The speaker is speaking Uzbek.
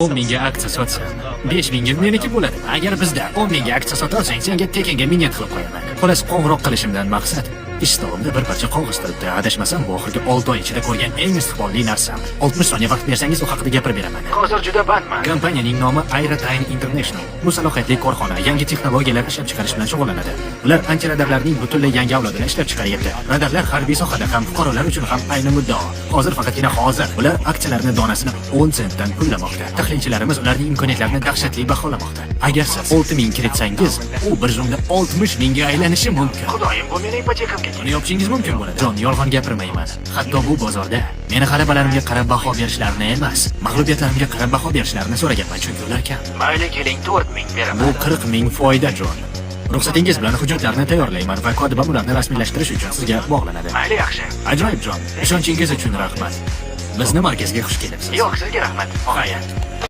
10 mingga aksiya sotsam, 5000ga meniki bo'ladi. Agar bizda 10 mingga aksiya sotolsang, senga tekinga minnet qilib qo'yaman. Xullas, qo'ng'iroq qilishimdan maqsad: ish stolimda bir parcha qog'oz turibdi. Adashmasam, bu oxirgi 6 oy ichida ko'rgan eng istiqbolli narsam. 60 soniya vaqt bersangiz, u haqida gapirib beraman. Hozir juda bandman. Kompaniyaning nomi Aerotine International. Bu salohiyatli korxona yangi texnologiyalar ishlab chiqarish bilan shug'ullanadi. Ular antiradarlarning butunlay yangi avlodini ishlab chiqaryapti. Radarlar harbiy sohada ham, fuqarolar uchun ham ayni muddao. Hozir, faqatgina hozir ular aksiyalarni donasini 10 sentdan pullamoqda. Tahlilchilarimiz ularning imkoniyatlarini dahshatli baholamoqda. Agar siz 6 ming kiritsangiz, u bir zumda 60 mingga aylanishi mumkin. Xudoyim, bu mening ipotekamga. Uni yopishingiz mumkin bo'ladi. Jon, yolg'on gapirmayman. Hatto bu bozorda meni g'alabalarimga qarab baho berishlarini emas, mag'lubiyatlarimga qarab baho berishlarini so'raganman, chunki ular kam. Mayli, keling, 4000 beraman. Bu 40 ming foyda, Jon. Ruxsatingiz bilan hujjatlarni tayyorlayman va kotibam ularni rasmiylashtirish uchun sizga bog'lanadi. Mayli, yaxshi. Ajoyib, Jon. Ishonchingiz uchun rahmat. Bizni markazga xush kelibsiz. Yo'q, sizga rahmat. Xayr.